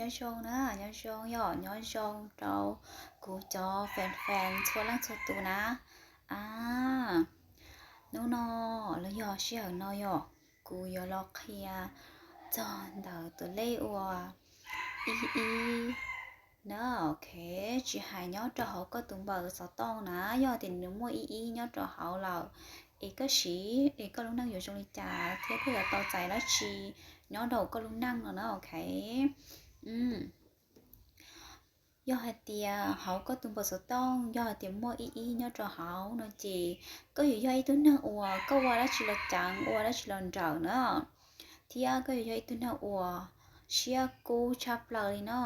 Nyob zoo na, nyob zoo yom, nyob zoo rau kuv cov fan fan txhua leej txhua tus na. A, hnub no los yog sij hawm no yom, kuv yuav los qhia txog ntawm tus lej uas ib ib na, ok, tsis hais nyob rau hauv koj tus npawb xov tooj na, yog tias nws muaj ib ib nyob rau hauv lawm, es koj siv es koj lub neej yuav zoo li cas thiab koj yuav tau txais dab tsi nyob rau koj lub neej no na, ok. Yog hais tias hauv koj tus npawb xov tooj yog hais tias muaj ib ib nyob rau hauv no ces koj yuav yog ib tug neeg uas koj ua dab tsi los ceev, ua dab tsi los nrawm na, thiab koj yuav yog ib tug neeg uas siab kub tshaj plaws li no,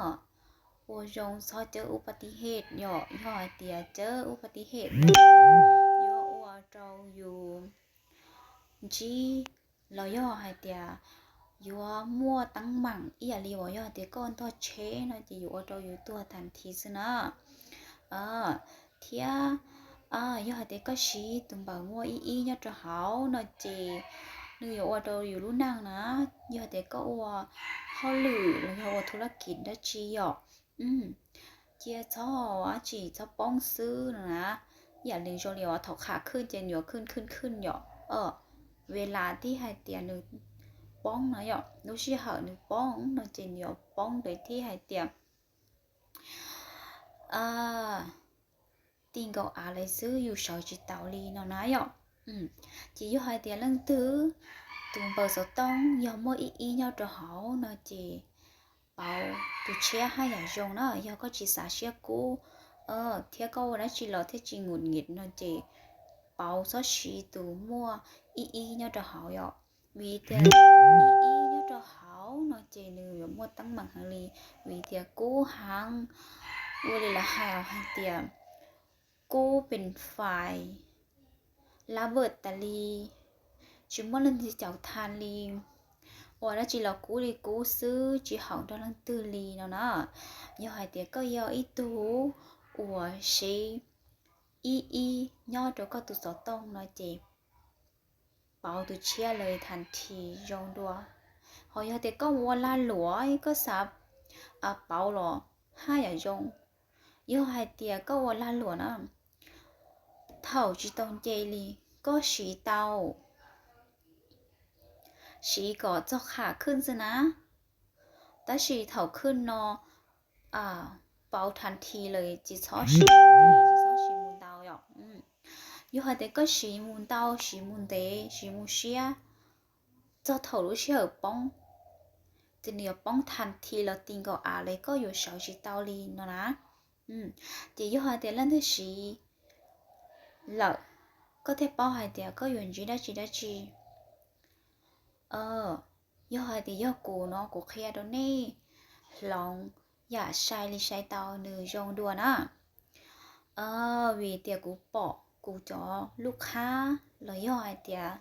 ua zoo txhob cawb ub pas tis hej yom. Yog hais tias cawb ub pas tis hej yuav ua rau yus ntsib los yog hais tias yuav muaj teeb meem ib yam li uas yog hais tias koj ntog tsheb no ces yuav ua rau yus tuag tag nthi xwb na. Thiab yog hais tias koj siv tus npawb muaj ib ib nyob rau hauv no ces nws yuav ua rau yus lub neej na, yog hais tias koj ua hauj lwm los yog ua thu laj kiv dab tsi yom, cia txhob dab tsi txhob poob xwb no na. Yam li zoo li uas thaum qham khwj ces nws yuav khwj khwj khwj yom, ve las thiaj hais tias nws poob no yom, lub sij hawm nws poob no ces nws yuav poob ntawd thiaj hais tias ti nkaus av lawm xwb, yus sawv tsis tau li no na yom. Ces yog hais tias leej twg tus npawb xov tooj yog muaj ib ib nyob rau hauv no ces pauv tus tshiab haj yam zoo na. Yog koj tsis xav siab kub thiab koj ua dab tsi los thiaj tsis ngus nyis no ces pauv txhob siv tus muaj ib ib nyob rau hauv yom. Vim tias ib ib nyob rau hauv no ces nws yuav muaj teeb meem heev li, vim tias kub heev, ua li lawv hais hais tias kub pes fais, lab vawm tas li, tsis muaj leej twg caum tha li, ua dab tsi los kub li kub xwb tsis haum nrog leej twg li no na. Yog hais tias koj yog ib tug uas siv ib ib nyob rau koj tus xov tooj no ces pauv tus tshiab lawm tag nrho zoo dua. Ho yog tias koj mus ua lag luam koj xav pauv los haj yam zoo. Yog hais tias koj ua lag luam na, thaum tsis tau nce li koj siv tau, siv kom txog qham khwj xwb na. Tab sis thaum khwj no pauv tag nrho lawm ces tsis txhob siv, tsis txhob siv mus ntau yom. Yog hais tias koj siv mus ntau, siv mus ntev, siv mus siab, txog thaum lub sij hawm poob ces nws yuav poob tag nrho los ti nkaus av lawm koj yuav sawv tsis tau li no na. Ces yog hais tias leej twg siv lawm, koj thiaj paub hais tias koj yuav ntsib dab tsi dab tsi. Yog hais tias yog kuv no kuv qhia rau nej hloov yam sai li sai tau nws zoo dua na. Vim tias kuv pom kuv cov lub qhab los yog hais tias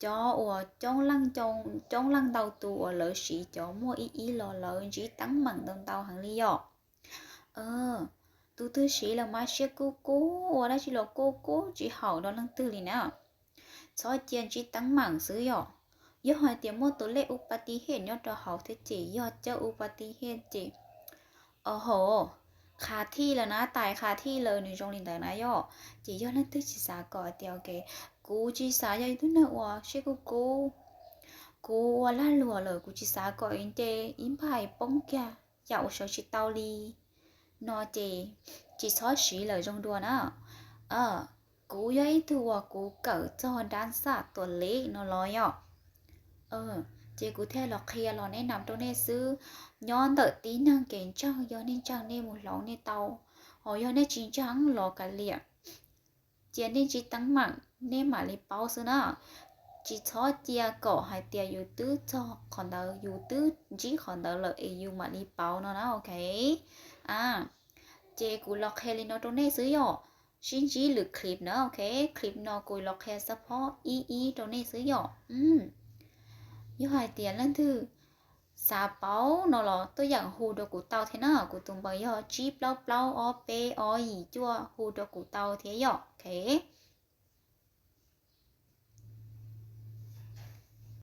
cov uas coob leej ntau tus uas lawv siv cov muaj ib ib los lawv ntsib teeb meem ntau ntau heev li yom. Tus twg siv los mas siab kub kub, ua dab tsi los kub kub tsis haum rau leej twg li na. Txhob cia ntsib teeb meem xwb yom. Yog hais tias muaj tus lej ub pas tis hej nyob rau hauv thiab ces yog cawb ub pas tis hej ces, o ho, qha thij lawm na, tais qha thij lawm nws zoo li ntawd na yom. Ces yog leej twg tsis xav kom tias kuv tsis xav yog ib tug neeg uas siab kub kub, kuv ua lag luam lawm kuv tsis xav kom nce ib npais poob kiag yam uas sawv tsis tau li no ces tsis txhob siv lawm zoo dua na. Kuv yog ib tug uas kuv kawm txog dab xaj tuam leb no los yom. Ces kuv thiaj los qhia los nej nam rau nej xwb. Nyob ntawm tib neeg kev ntseeg, yog nej ntseeg nej mus hloov nej tau, ho yog nej tsis ntseeg los kav liam, cia nej ntsib teeb meem nej mam li paub xwb na. Tsis txhob cia kom hais tias yus twb txog qhov ntawd, yus twb ntsib qhov ntawd lawm es yus mam li paub no na, ok. Ces kuv los qhia li no rau nej xwb yom. Sib ntsib lwm clip na, ok. Clip no kuv los qhia xab phob ib ib rau nej xwb yom. Yog hais tias leej twg xav paub no los tuaj yeem hu rau kuv tau thiab na, kuv tus npawb yog tsib plaub plaub ob peb ob yim cuaj, hu rau kuv tau thiab yom, ok.